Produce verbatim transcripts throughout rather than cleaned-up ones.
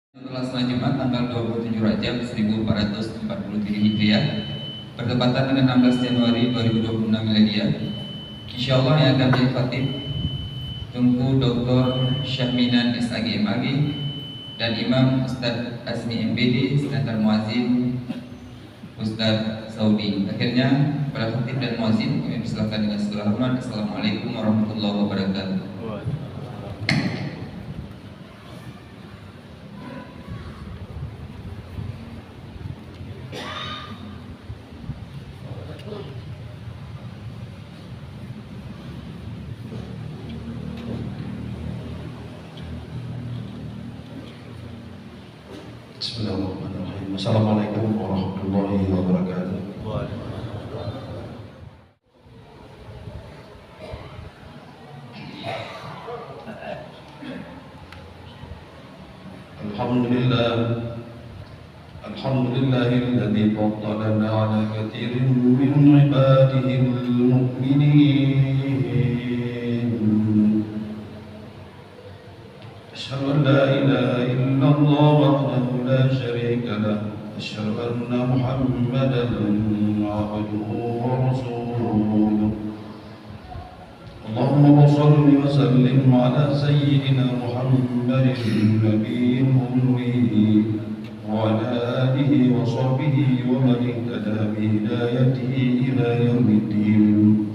Telah salat Jumat tanggal dua puluh tujuh Rajab seribu empat ratus empat puluh tujuh Hijriah, bertepatan dengan enam belas Januari dua ribu dua puluh enam Miladiah. Insyaallah yang akan menjadi khatib Teungku Doktor Syahminan S.Ag., M.Ag., dan Imam Ustaz Azmi, M.Pd., sedangkan muazin Ustaz Saudi. Akhirnya, para khatib dan muazin kami persilakan dengan segala hormat. Assalamualaikum warahmatullahi wabarakatuh. Bismillahirrahmanirrahim. Assalamualaikum warahmatullahi wabarakatuh. Alhamdulillah. Alhamdulillahilladzi faddalana ala katsirin min ibadihil mu'minin. Asyhadu an la ilaha illallah wahdahu la syarika lah. Asyhadu anna Muhammadan abduhu wa rasuluh. Allahumma shalli wa sallim ala sayyidina Muhammadin nabiyil ummi wa ala alihi wa sahbihi wa man ihtada bi hidayatihi ila yaumiddin.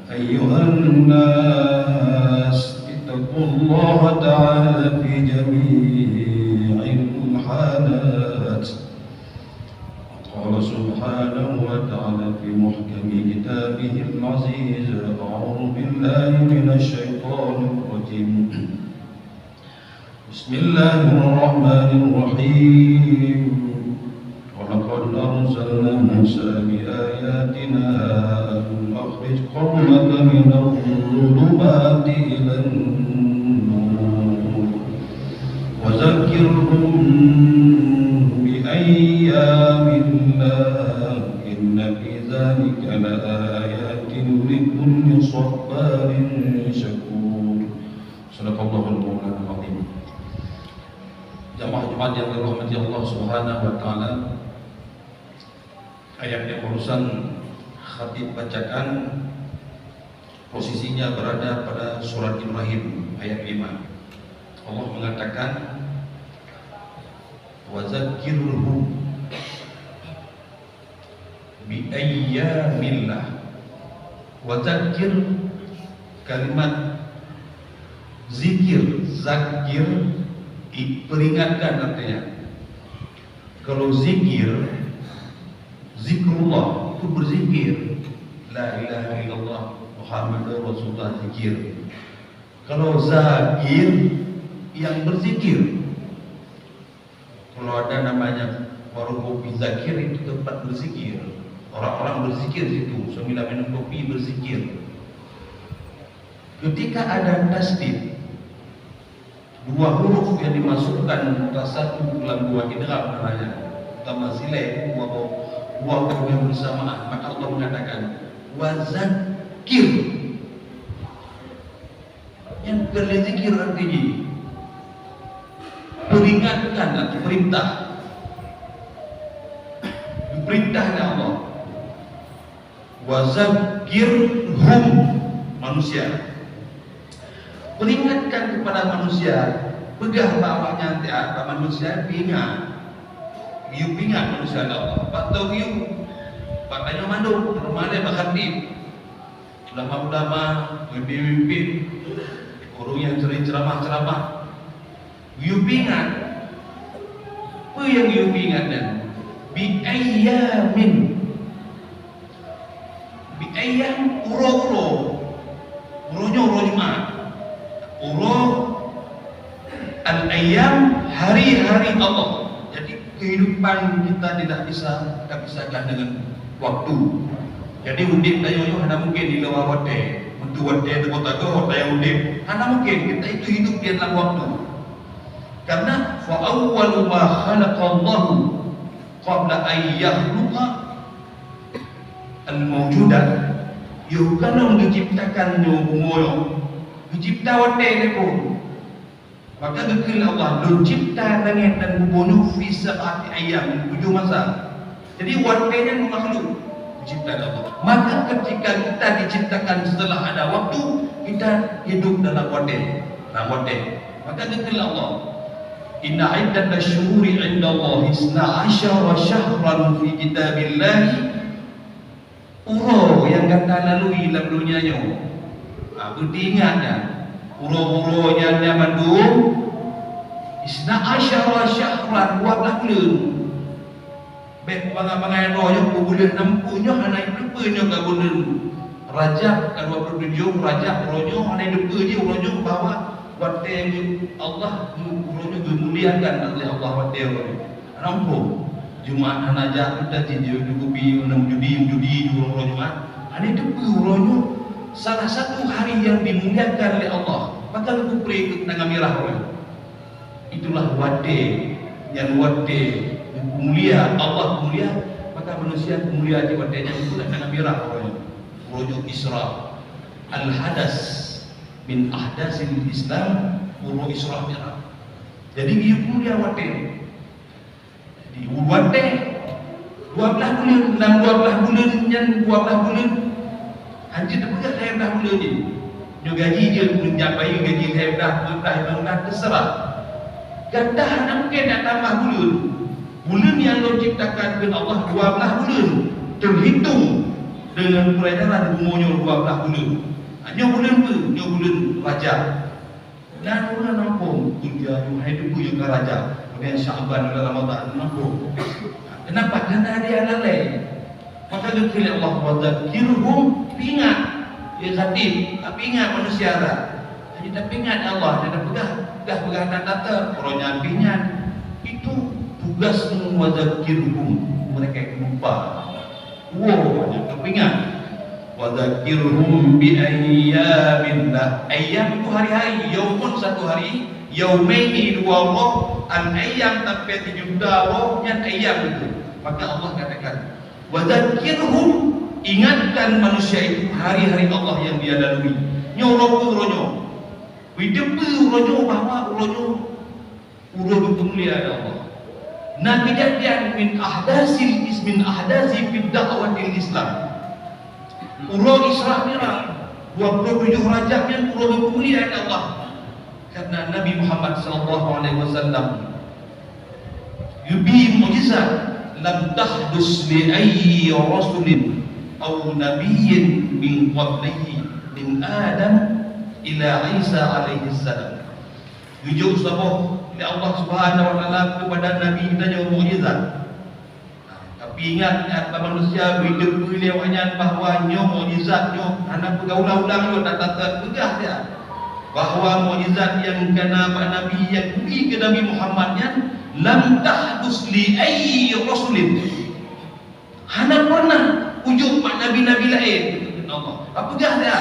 Ayyuhan nas, ittaqullaha ta'ala fi jami'il halat. Qala subhanahu wa ta'ala fi muhkami kitabihil aziz, a'udzu billahi minasy syaithanir rajim. Bismillahirrahmanirrahim. Wa laqad arsalna Musa bi ayatina an akhrij qaumaka minadh dhulumati ilan nur wa dzakkirhum bi ayyamillah inna fi dzalika la ayatin likulli sabbarin syakur. Sadaqallahul Maulana Al-Azim. Jamaah Jumat yang dirahmati Allah Subhanahu wa Ta'ala, ayat yang barusan khatib bacakan posisinya berada pada surat Ibrahim ayat lima. Allah mengatakan, "Wa dzakkirhum bi ayyamillah." Wa dzakkir, kalimat zikir, zakir, i-, peringatkan artinya. Kalau zikir, zikrullah, itu berzikir. La ilaha illallah Muhammadur Rasulullah, zikir. Kalau zakir, yang berzikir. Kalau ada namanya warung kopi Zakir, itu tempat berzikir. Orang-orang berzikir situ, sambil minum kopi berzikir. Ketika ada tasydid, dua huruf yang dimasukkan antara satu dalam dua idgham namanya, utama silai, dua, dua huruf yang bersamaan, maka Allah mengatakan, "Wa dzakkir." Nyan peureulée zikir arti jih peringatkan atau perintah. Diperintah lé Allah. "Wa dzakkirhum," manusia. Peringatkan kepada manusia, peugah bak awaknyan, bak manusia peuingat. Geuyue peuingat manusia lé Allah. Bak toh geuyue, bak tanyoe mandum, peurumahan lé bak khatib. Ulama-ulama, pemimpin-pemimpin, ureuëng nyang sering ceramah-ceramah, geuyue peuingat. Peue nyang geuyue peuingat nyan? Bi ayyamin. Bi ayyam, uroe-uroe. Uroe nyoe uroe Jumat. Uroe Al-ayyam, hari-hari Allah. Jadi, kehidupan kita tidak bisa kita pisahkan dengan waktu. Jadi, udép tanyoe nyoe hana mungkin diluwa watée. Meunteue watée teungoh tagoe, tanyoe udép. Hana mungkin. Kita itu hidup di dalam waktu. Karena, "Fa awwalu ma khalaqallahu qabla an yakhluqa al-mawjudat." Yoh, ka lheueh geuciptakan nyoe bumoe nyoe, geucipta watée lé phon. Maka geukheun lé Allah, "Lôn cipta langét dan bumoe nyoe fi sab'ati ayyam," tujoh masa. Jadi watèe nyan makhluk dicipta lé Allah. Maka ketika kita diciptakan setelah ada waktu, kita hidup dalam watèe. Dalam watèe. Maka geukheun lé Allah, "Inna iddatasyuhuri indallahi isna asyara syahran fi kitabillahi." Uroe nyang gata lalui lam donya nyoe, ha, beuteuingat nyan. Uroe-uroe nyan, nyan mandum, isna asyara syahran, dua blaih buleuen. Bèk bangai-bangai droe nyoe, buleuen nam peuet nyoe hana jiteupeue nyoe ka buleuen Rajab, ka dua puluh tujoh Rajab, uroe nyoe hana jiteupeue jih uroe nyoe bahwa watèe Allah, uroe nyoe geumuliakan lé Allah watèe uroe nyoe. Rampung. Jumat hana jak, meutajih di, di kupi, meujudi, meujudi di uroe Jumat. Hana teupeue uroe nyoe salah satu hari yang dimuliakan oleh Allah. Bahkan kupreh keu tanggai mirah uroe nyoe. Itulah watèe, nyang watèe mulia, Allah mulia, maka manusia mulia di watèe nyan pun tanggai mirah uroe nyoe. Uroe nyoe Isra. Al-hadas min ahdasil Islam, uroe Isra Mi'raj. Jadi, geuyue mulia watèe. Di watèe dua blaih buleuen, lam dua blaih buleuen nyan, dua blaih buleuen, hanjeuet teupeugah lhèe blaih buleuen jih. Nyoe gaji jeuet, meunjak bayeue gaji lhèe blaih, dua blaih, limong blaih, teuseurah. Gata hana mungken na tambah buleuen. Buleuen nyang lôn ciptakan kheun Allah dua blaih buleuen, teuhitong deungon peurajalan bumoe nyoe dua blaih buleuen. Nyoe buleuen peue? Nyoe buleuen Rajab. Na ureueng nampông, "Ulôn hai teupeu ka Rajab, kemudian Sya'ban, kemudian Ramadan, nampông." Kenapa? Karena dia lalai. Maka geukheun lé Allah, "Wa dzakkirhum," peuingat. Ya khatib, tapeuingat manusia dah. Jadi tapeuingat Allah, dia dah peugah, dah peugah dan kata, uroe nyan peuingat. Itu tugasmu, "Wa dzakkirhum," mereka itu lupa. Woe, hana teupeuingat. "Wa dzakkirhum bi ayyamillah." Ayyam itu hari-hari, yaumun satu hari, yaumaini dua uroe, al-ayyam sampai sijuta uroe, nyan ayyam itu. Maka Allah katakan, "Wa dzakkirhum," ingatkan manusia itu hari-hari Allah yang dia lalui. Nyoe uroe peue uroe nyoe? Beuteupeu uroe nyoe bahwa uroe nyoe uroe geupeumulia lé Allah. Na keujadian min ahdasil is-, min ahdasi fid da'watil Islam. Uroe Isra Mi'raj, dua puluh tujoh Rajab nyan uroe geupeumulia lé Allah. Karena Nabi Muhammad sallallahu alaihi wasallam geubri mukjizat, lam tahdus li ayyi rasulin aw nabiyyin min qablihi, min Adam ila Isa alaihi salam. Geujok saboh lé Allah Subhanahu wa Taala keupada Nabi geutanyoe mukjizat. Tapi ingat, nyan bak manusia, beuteupeu lé awaknyan bahwa nyoe mukjizat nyoe hana peugah ulang-ulang lôn, dan tateupeugah saja bahwa mukjizat nyang kana bak Nabi, nyang geubri keu Nabi Muhammad nyan, lam tahdus li ayyi rasulin. Hana pernah ujok bak nabi-nabi laén. Allah. Tapeugah saja.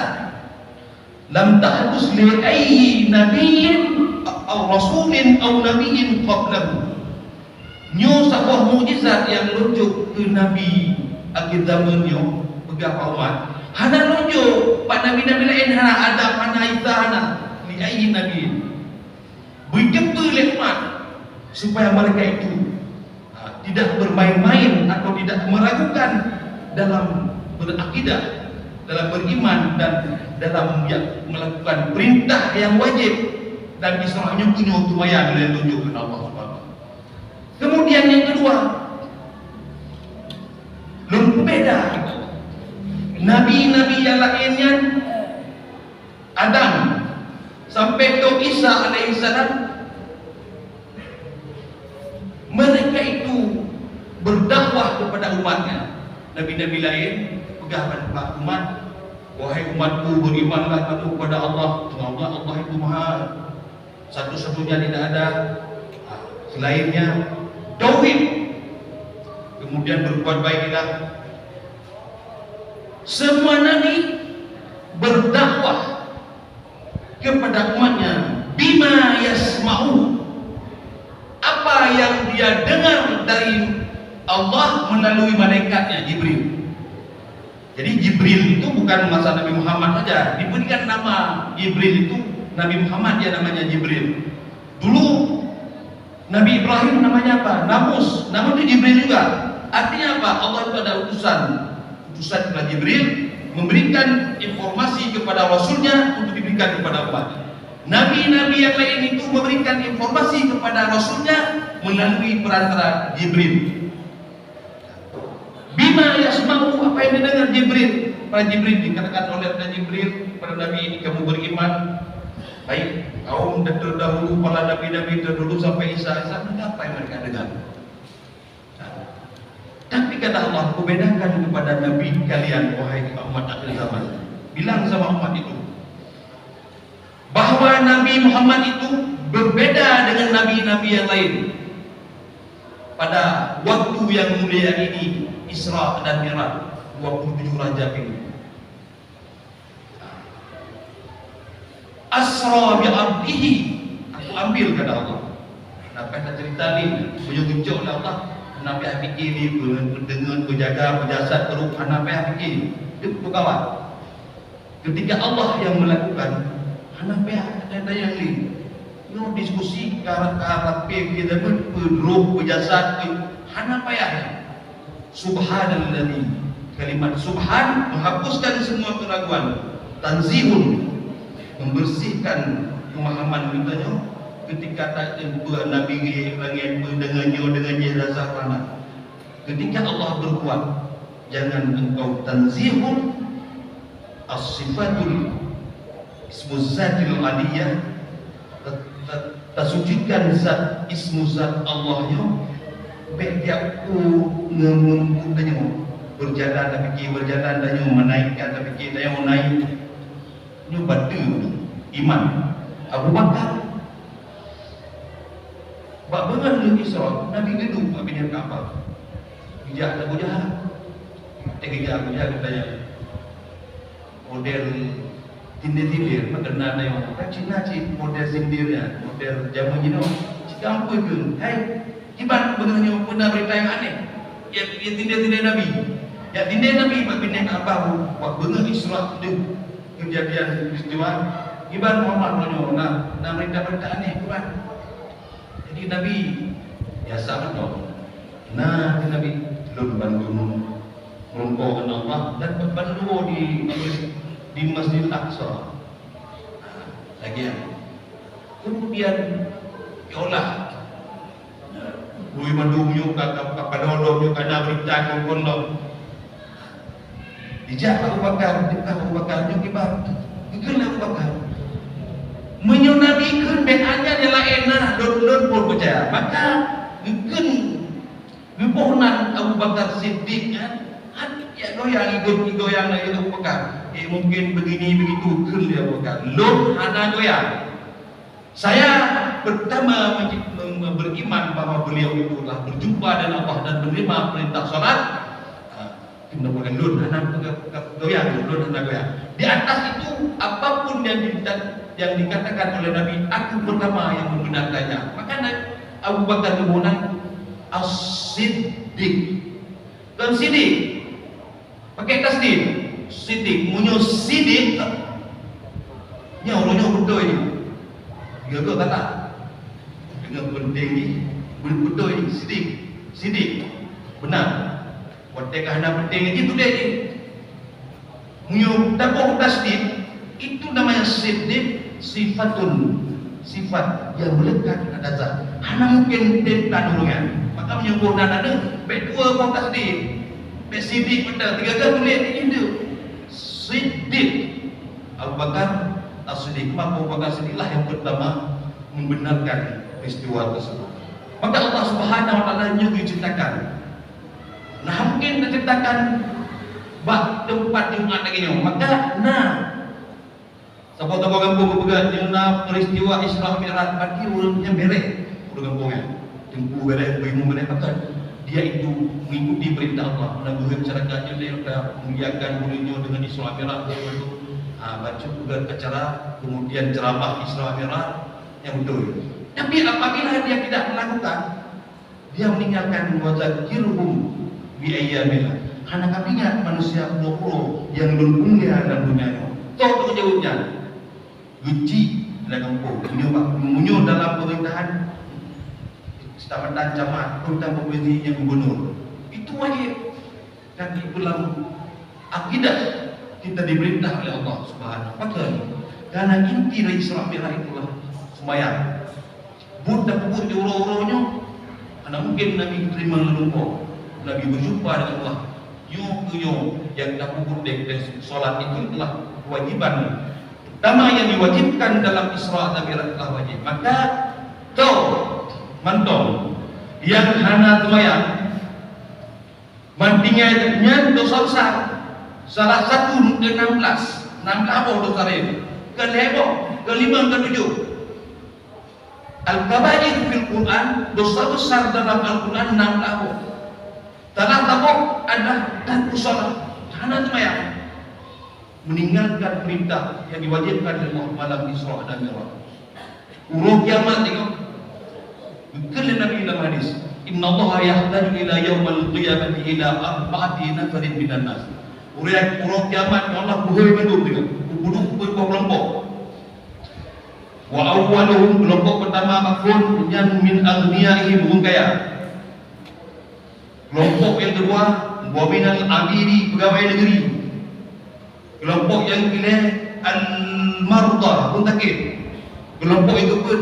Lam tahdus li ayyi nabiyyin aw rasulin aw nabiyyin qablahu. Nyoe saboh mukjizat nyang lôn jok keu nabi akhé zaman nyoe, peugah bak umat. Hana lôn jok bak nabi-nabi laén, hana Adam, hana Isa, hana, li ayyi nabiyyin. Beuteupeu lé umat supaya mereka itu, ha, tidak bermain-main atau tidak meragukan dalam berakidah, dalam beriman, dan dalam ya-, melakukan perintah yang wajib dan Isra nyoe, nyoe teumaya lé tunjuk keu Allah Subhanahu. Kemudian yang kedua, lôn peubeda nabi-nabi nyang laén nyan, Adam sampai keu Isa alaihissalam, mereka itu berdakwah kepada umatnya. Nabi-nabi laén peugah bak umat, "Wahai umatku, berimanlah kamu kepada Allah. Allah, Allah itu Maha, satu-satunya, tidak ada selainnya. Tauhid. Kemudian berbuat baiklah." Semua nabi berdakwah kepada umatnya, bima yasma'u, apa yang dia dengar dari Allah melalui malaikatnya Jibril. Jadi Jibril itu bukan masa Nabi Muhammad saja, diberikan nama Jibril itu, Nabi Muhammad dia namanya Jibril. Dulu Nabi Ibrahim namanya apa? Namus. Namus itu Jibril juga. Artinya apa? Allah itu ada utusan. Utusan adalah Jibril memberikan informasi kepada rasulnya untuk diberikan kepada umat. Nabi-nabi yang lain itu memberikan informasi kepada rasulnya melalui perantara Jibril. Bima yasma'u, apa yang didengar Jibril? Pada Jibril dikatakan oleh Jibril pada Nabi ini, "Kamu beriman." Baik, kaum terdahulu, para nabi-nabi terdahulu sampai Isa, Isa, apa yang mereka dengar? Tapi kata Allah, "Kubedakan kepada Nabi kalian, wahai umat akhir zaman." Bilang sama umat itu, bahwa Nabi Muhammad itu berbeda dengan nabi-nabi yang lain. Pada waktu yang mulia ini, Isra dan Mi'raj, dua puluh tujuh Rajab ini. Asra bi abdihi, aku ambil, kata Allah. Nah, kata cerita ni, bujur geucok lé Allah, hana payah fikir ni, peudeungon, peujaga, peujasat, peuruek, hana payah fikir. Dia peukawan. Ketika Allah yang melakukan, hana payah tanyong-tanyong lé. Nyoe diskusi ka, ka rapé, kita pun peuruek, peujasat, hana payah. Subhanalladzi, kalimat subhan menghapuskan semua keraguan. Tanzihun, membersihkan pemahaman kita nyoe. Ketika tak tempat Nabi langit pun dengan nyoe, dengan nyoe rasa panas. Ketika Allah berbuat, jangan engkau tanzihun as-sifatul ismu zatil aliyah, ta-, ta-, tasucikan zat, ismu zat Allah nyoe, bèk jak ku ngeumeuntut tanyoe. Berjalan tapikir berjalan tanyoe, menaikkan tapikir tanyoe naik. Nyoe bateue iman. Abu Bakar, bak beungoh lheueh Isra, Nabi geuduek bak binéh Ka'bah. Geujak Abu Jahal. Teugeujak Abu Jahal geutanyong, model sindir-sindir, meukeuna na nyang ka cit na cit model sindir nyan, model jameun jinoe. Cit ka amphon keuh, hai, kiban beungoh nyoe peue na beurita nyang aneh. Ya, ya sindir-sindir Nabi. Ya sindir Nabi bak binéh Ka'bah, bak beungoh Isra deuh. Keujadian peristiwa, kiban Muhammad nyoe na, na beurita-beurita aneh kiban. Jadi Nabi biasa mantong. Na, kheun Nabi, lôn bandum meureumpok ngon Allah dan bandum di, di Masjidil Aqsa. Nah, lagèe nyan. Kemudian, ya Allah, bui mandum nyoe ka, ka, ka, ka dodom nyoe ka na beurita kon-kon lom. Dijak Abu Bakar, dijak Abu Bakar, nyoe kiban. Geukheun lé Abu Bakar, "Meunyoe Nabi kheun bèk hana nyang laén na, lôn, lôn pun peucaya." Maka geukheun geuboh nan Abu Bakar Siddiq nyan, hana jak goyang, igoyang lagèe Abu Bakar. Eh, mungkin begini begitu, kheun lé Abu Bakar, "Lôn hana goyang." Saya pertama menci-, me-, me-, beriman bahwa beliau itu telah berjumpa dengan Allah dan menerima perintah salat. Ha, itu nak bukan lôn, hana goyang, lôn hana goyang. Di atas itu, apapun yang di-, yang dikatakan oleh Nabi, aku pertama yang membenarkannya. Maka Abu Bakar geuboh nan As-Siddiq. Kon Siddiq. Pakai tasdid. Siddiq. Meunyoe Siddiq, nyoe, nyoe beutôi nyoe. Tiga-tiga kata. Dengan penting ni, beutôi ni, Siddiq. Siddiq. Benar. Watèe ka hana penting lagi tuléh jih. Meunyoe taboh tasdid, itu namanya siddiq sifatun, sifat yang melekat pada zat. Hana mungkin teuntang ureueng nyan. Maka meunyoe boh nan aneuk, bèk dua boh tasdid. Bèk siddiq mantong, tiga-tiga tuléh di induk. Siddiq. Abu Bakar As-Siddiq. Maka Abu Bakar Siddiq lah yang pertama membenarkan peristiwa tersebut. Maka Allah Subhanahu wa Taala nyoe geuceuritakan. Nah, mungkin teuceuritakan bak teumpat Jumat lagèe nyoe. Maka na saboh-saboh gampông geupeugah, nyoe na peristiwa Isra Mi'raj, pasti ureueng nyan bèrèh, ureueng gampông nyan. Teungku bèrèh, beuimum bèrèh, maka dia itu mengikuti perintah Allah. Na geuheuet masyarakat nyoe lé ka muliakan buleuen nyoe dengan Isra Mi'raj, ha, bacut peugah acara, kemudian ceramah Isra Mi'raj, nyang beutôi. Tapi apabila dia tidak melakukan, dia meninggalkan, "Wa dzakkirhum bi ayyamillah." Hana ka ingat manusia pulo-pulo nyang lôn mulia lam donya nyoe. Toh tanggung jaweueb nyan? Geucit Dalam kampung, meunyoe bak, meunyoe dalam pemerintahan kecamatan, camat, kota provinsi, nyang gubernur, itu wajib. Dan itu dalam akidah kita diperintah oleh Allah Subhanahu wa Taala. Karena inti dari Isra Mi'raj itulah sembahyang. Buet tapeubuet di uroe-uroe nyoe, hana mungkin Nabi teurimong lé lumpoe. Nabi berjumpa dengan Allah. Nyoe keuh nyoe nyang tapeubuet deh, deh, salat itu adalah kewajiban utama yang diwajibkan dalam Isra dan Mi'raj, adalah wajib. Maka, toh, mantong nyang hana teumayang, ban tinggai nyan dosa besar. Salah satu enam belas, enam belas boh dosa laén. Keulhèe boh, keulimong, keutujoh. Al-kabair fil Quran, dosa besar dalam Al-Quran enam belas boh. Salah saboh adalah tarkus shalah, hana seumayang. Meninggalkan perintah yang diwajibkan oleh Allah malam Isra dan Mi'raj. Uroe kiamat tengok. Geukheun lé Nabi dalam hadis, "Innallaha yahtaju ila yaumal qiyamati ila arba'ati nafarin minan nas." Uroe, uroe kiamat Allah beuhôi mandum tengok. Beuduek beukelompok. Wa awwaluhum, kelompok pertama bak phon nyan, min aghniyaihim, ureueng kaya. Kelompok nyang keudua, wa minal abidi, peugawai negeri. Kelompok nyang keulhèe, al-marda, ureueng sakét. Kelompok nyang keupeuet,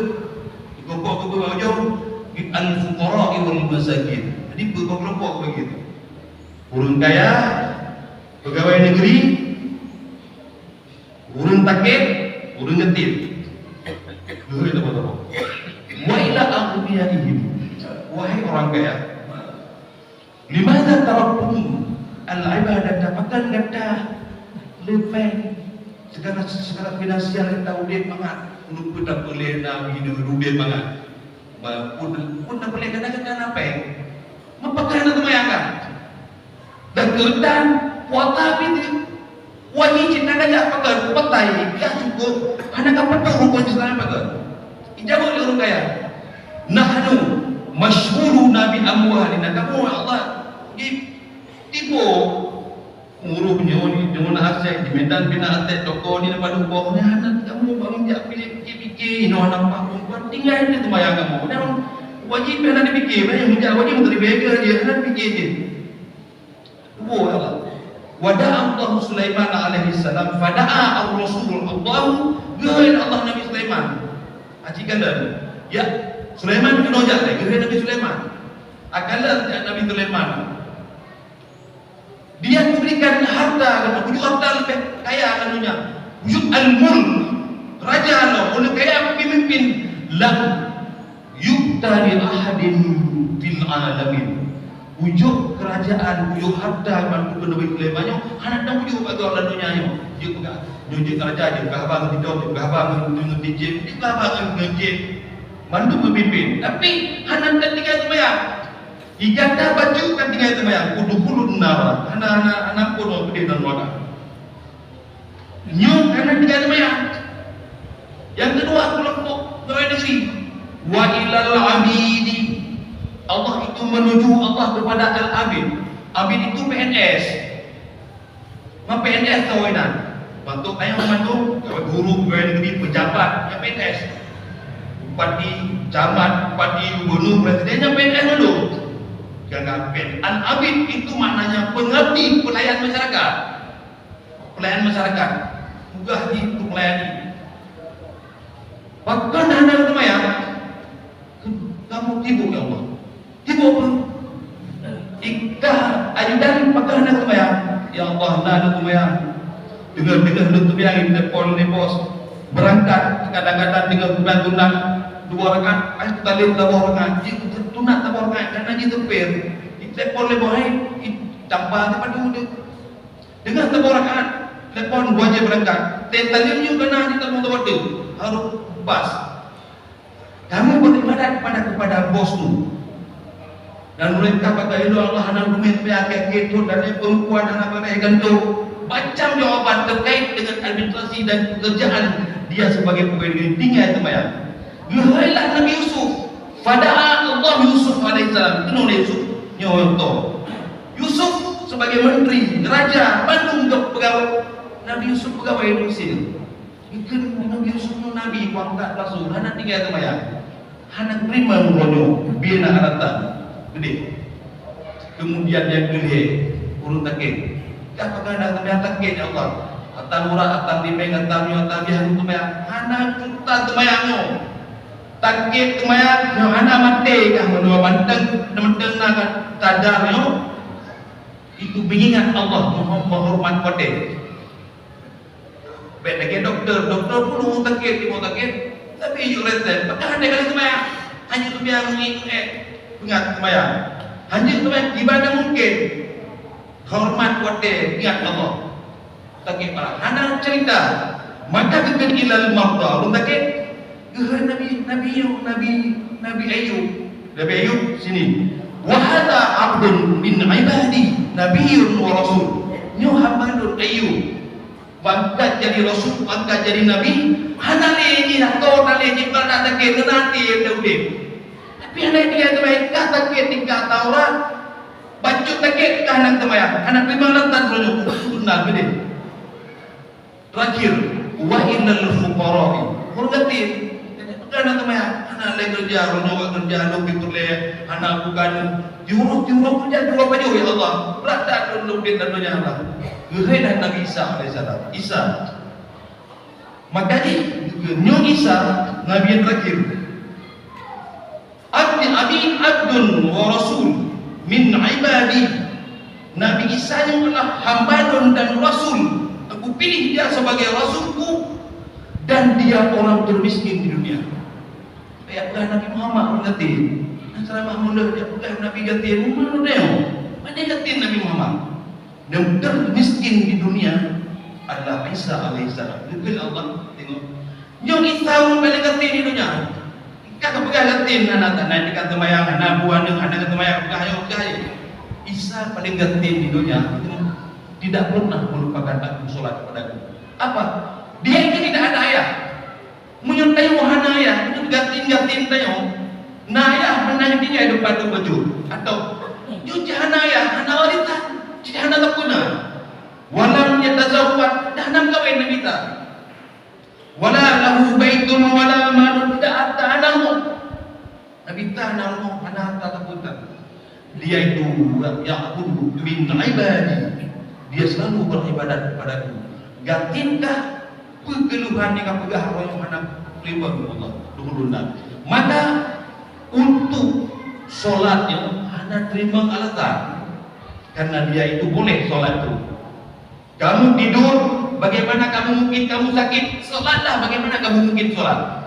kelompok keupeuet ujong, al-fuqara wal masakin. Jadi, beureukelompok bagi itu. Ureueng kaya, peugawai negeri, ureueng sakét, ureueng yatim. Geuhôi teuma-teuma. Wa ila aghniyaihim. Wahai orang kaya, limadza taraktum al-ibadata, pakon gata leupeh segala, segala finansial gata udép mangat? Ulôn pun tapeureulèe na hidup udép mangat. Ba, pun, pun tapeureulèe gata, gata na péng. Meupakat na teumayang ka? Dan keuretan puasa pih wajib cit na gajah pakai, pakai, ka cukup, hana ka patuh rukun Islam pakai. Ijaweueb lé ureueng kaya, "Nahnu masyghuluna bi amwalina." Kamoe, ya Allah, di, tipu ureueng nyoe, nyoe na aset, di Medan pih na aset, toko ni na padum boh, ni hana kamoe bangun jak piléh, pikir-pikir, inoe hana pakai, tinggai di teumayang kamoe. Dan wajib pih hana dipikir, banyak meujak wajib meuteurimong je, hana dipikir je. Tuboh Allah. Wa da'a Allahu Sulaiman alaihi salam, fa da'a ar-rasul, Allahu, geuhôi Allah Nabi Sulaiman. Aji kandang. Ya, Sulaiman keunoe jak lé, geuhôi Nabi Sulaiman. Akalon jak Nabi Sulaiman. Dia diberikan harta, kata, wujud harta leubeh kaya lam dunia. Wujud al-mulk, raja Allah, ureueng kaya pemimpin. Lam yu'ta li ahadin fil alamin. Ujoe keurajeuen, ujoe harta bantu keuneubeuet lé banyoe, hana teuujoe bak droe lam donya nyoe. Jeuet peugah, nyoe jeuet keurajeuen, jeuet peugah haba ngon sidroe, jeuet peugah haba ngon, ngon, ngon jén, jeuet peugah haba ngon, ngon jén. Bantu meupimpin, tapi hana teutinggai seumayang. Ijazah bacut ka tinggai seumayang, udkhulun nar. Hana, hana, hana ampôn lom peudeh lam neuraka. Nyoe hana tinggai seumayang. Nyang keudua, kelompok pegawai negeri. Wa ilal abidi. Allah itu menuju Allah kepada al-abid. Abid itu P N S. Ma P N S tahu inan. Bantuk ayam mandum, guru, pegawai negeri, pejabat, ya P N S. Bupati, camat, bupati, gubernur, presiden, ya P N S mandum. Jangan P N S. Al-abid itu maknanya pengabdi, pelayan masyarakat. Pelayan masyarakat, tugaih jih untuk melayani. Pakon hana seumayang? Kamoe tiboh, ya Allah. Tiboh peue? Ikah ajudan, pakon hana seumayang? Ya Allah, na lôn seumayang. Deungon-deungon lôn seumayang, telepon lé bos. Beurangkat, kadang-kadang deungon sunat-sunat dua rakaat, ai, taleueng saboh rakaat, jih sunat saboh rakaat, karena jih seupir. Telepon lé bos, hai, tambah sipat tu. Deungon saboh rakaat, telepon wajéb beurangkat. Teutaleueng nyoe keunan di teumpat waktu, harôh bas. Kamu beribadat kepada, kepada bosmu. Dan mereka kata, "Ya Allah, hana geumeung pih akhé-akhé thôn, dan perempuan hana pakai gantung." Macam jawaban terkait dengan administrasi dan pekerjaan dia sebagai pegawai negeri tinggai seumayang. Geuhôi lah Nabi Yusuf. Fada'a Allah Yusuf alaihissalam. Keunoe lé Yusuf. Nyoe contoh. Yusuf sebagai menteri, raja, bandum pegawai. Nabi Yusuf pegawai di Mesir. Geukheun Nabi Yusuf nyoe nabi, peuangkat rasul, hana tinggai seumayang. Hana teurimong uroe nyoe, bie na alasan. Geudeh. Keumudian nyang keulhèe, ureueng sakét. Ka peugah na seumayang sakét, ya Allah. Atan urat, atan limeng, atan nyoe, atan biah, hana seumayang. Hana seumayang nyoe. Sakét seumayang nyoe hana maté kah, meunyoe mantong, mantong na sadar nyoe. Itu beuingat Allah, meuhoreumat watèe. Bèk lagèe dokto, dokto pun ureueng sakét, di rumah sakét, tapi yue resep, maka hana kali seumayang. Hana seumayang ngieng-ngieng, peungat seumayang. Hana seumayang, ibadah mungkin. Horeumat watèe ingat Allah. Sakét parah. Hana cerita. Maka geukheun ilal marda. Ureueng sakét, geuhôi Nabi, Nabi Ayub, Nabi, Nabi Ayub. Nabi Ayub sini. Wa hadza abdun min ibadi, nabiyyun wa rasul. Nyoe hamba lôn Ayub. Angkat jadi rasul, angkat jadi nabi, hana lé jih lakoe, hana lé jih peureulak sakét, ngon até nyang udép. Tapi hana tinggai seumayang, ka sakét tingkat Taurat, bacut sakét ka hana seumayang, hana teurimong lantang droe nyoe, beuna beudeh. Terakhir, wa ilal fuqara'i. Ureueng yatim, ka hana seumayang, hana lé keureuja, droe nyoe keureuja, lôn pih peureulèe, hana bukan, tiurôh-tiurôh keureuja, tiurôh pajoh, ya Allah, brat that lôn, lôn udép lam donya Allah. Geuhôi lé Nabi Isa alaihissalam. Isa. Maka jih, nyoe Isa, Nabi nyang terakhir. Abdi, abi abdun wa rasul min ibadi. Nabi Isa nyoe adalah hamba lôn dan rasul. Aku pilih dia sebagai rasulku dan dia orang termiskin di dunia. Payah peugah Nabi Muhammad ureueng yatim. Nah, ceramah mudah dia peugah Nabi yatim, mana dia? Mana yatim Nabi Muhammad? Dan termiskin di dunia adalah Isa alaihissalam. Geukheun Allah, tengok. Nyoe Isa ureueng paléng gasien di donya. Ka geupeugah gasien, hana, hana tinggai seumayang, hana bu aneuk, hana seumayang, peugah nyoe, peugah nyoe. Isa paléng gasien di donya, tidak pernah melupakan aku, salat kepada aku. Apa? Dia itu tidak ada ayah. Meunyoe tanyoe hana ayah, itu gasien-gasien tanyoe. Na ayah meunan tinggai depan tu bacut. Atau, nyoe cit hana ayah, hana warisan, cit hana sapeue na. Walam yatazawwaj, dah hana meukawen Nabi Isa. Wala lahu baitun wala malun, tidak ada anak. Nabi Isa hana rumoh, hana harta sapeue. Dia itu ya'budu min ibadi. Dia selalu beribadat kepadaku. Gasien kah peue keuluhan nyang ka peugah roh hana teurimong Allah, duhulun dan. Maka untuk solat nyoe hana teurimong alasan. Karena dia itu boleh solat tu. Kamu tidur, bagaimana kamu mungkin kamu sakit? Solatlah bagaimana kamu mungkin solat.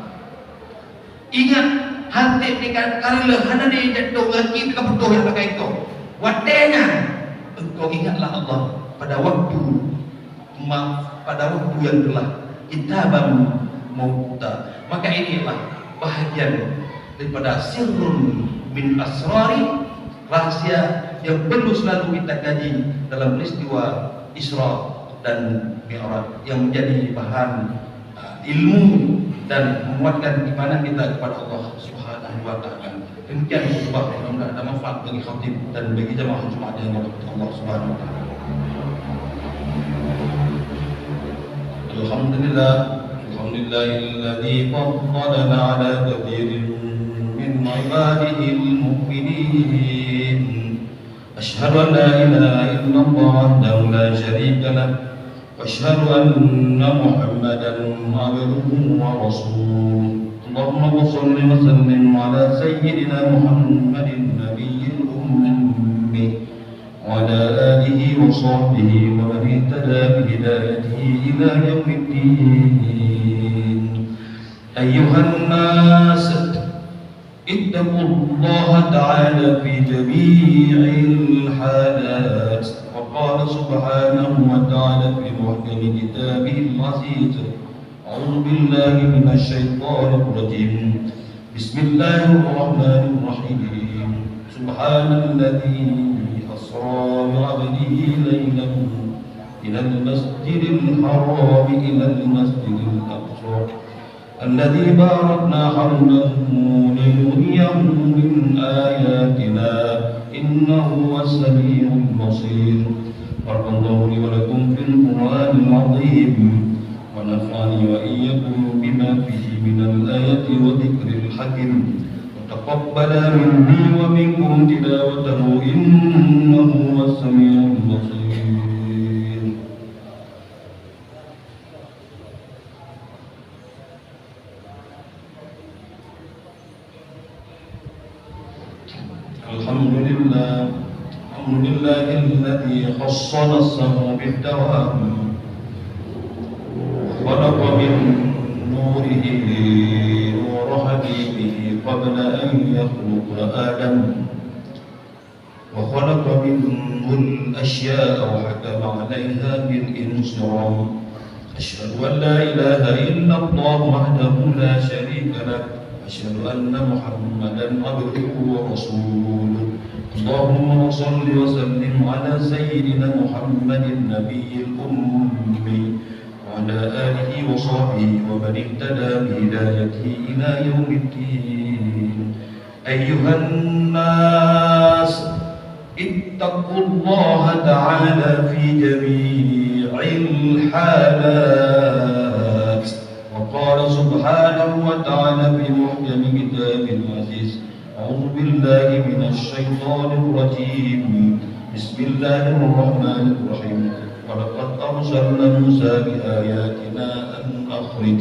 Ingat, hati tingkat karena hana dijatuh lagi teuka beutôi nyang pakai kau. Watèe nyan, engkau ingatlah Allah pada waktu ma-, pada waktu yang telah kitaban mauquta. Maka inilah bahagian daripada sirrun min asrari, rahasia yang perlu selalu kita kaji dalam peristiwa Isra dan Mi'raj yang menjadi bahan, uh, ilmu dan menguatkan keimanan kita kepada Allah Subhanahu wa Ta'ala. Demikian khutbah, mudah-mudahan ada manfaat bagi khatib dan bagi jamaah Jumat yang dirahmati Allah Subhanahu wa Ta'ala. Alhamdulillah, alhamdulillahilladzi faddalana ala katsirin min ibadihil mu'minin. Asyhadu an la ilaha illallah wahdahu la syarika lah. Wa asyhadu anna Muhammadan abduhu wa rasuluh. Allahumma shalli wa sallim ala sayyidina Muhammadin nabiyil ummi wa ala alihi wa sahbihi wa man ihtada bi hidayatihi ila yaumiddin. Ayyuhan nas, ittaqullaha ta'ala fi jami'il halat. Wa qala subhanahu wa ta'ala fi muhkami kitabihil aziz. A'udzu billahi minasy syaithanir rajim. Bismillahirrahmanirrahim. Subhanalladzi asra bi 'abdihi lailan minal masjidil harami ilal masjidil aqsa. Alladzi barakna haulahu linuriyahu min ayatina, innahu huwas sami'ul basir. Barakallahu li wa lakum fil Qur'anil azim. ونفعني وإياكم بما فيه من الآيات وذكر الحكيم. وتقبل مني ومنكم تلاوته إنه هو السميع البصير. الحمد لله. الحمد لله الذي خص نفسه بالدوام، خلق من نوره نور حبيبه قبل أن يخلق آدم، وخلق منه الأشياء وحكم عليها بالانصرام. أشهد أن لا إله إلا الله وحده لا شريك له، وأشهد أن محمدا عبده ورسوله. اللهم صل وسلم على سيدنا محمد النبي الأمي وعلى آله وصحبه ومن اهتدى بهدايته إلى يوم الدين. أيها الناس، اتقوا الله تعالى في جميع الحالات. وقال سبحانه وتعالى في محكم كتابه العزيز: أعوذ بالله من الشيطان الرجيم. بسم الله الرحمن الرحيم. ولقد أرسلنا موسى بآياتنا أن أخرج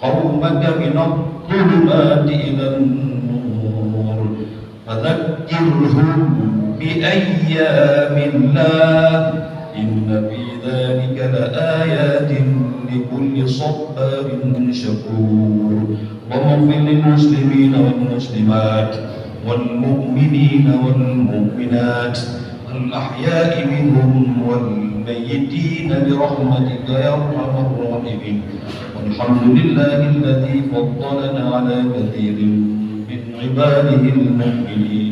قومك من الظلمات إلى النور وذكرهم بأيام الله إن في ذلك لآيات لكل صبار شكور. اللهم اغفر للمسلمين والمسلمات والمؤمنين والمؤمنات الأحياء منهم والميتين برحمتك يا أرحم الراحمين. والحمد لله الذي فضلنا على كثير من عباده المؤمنين.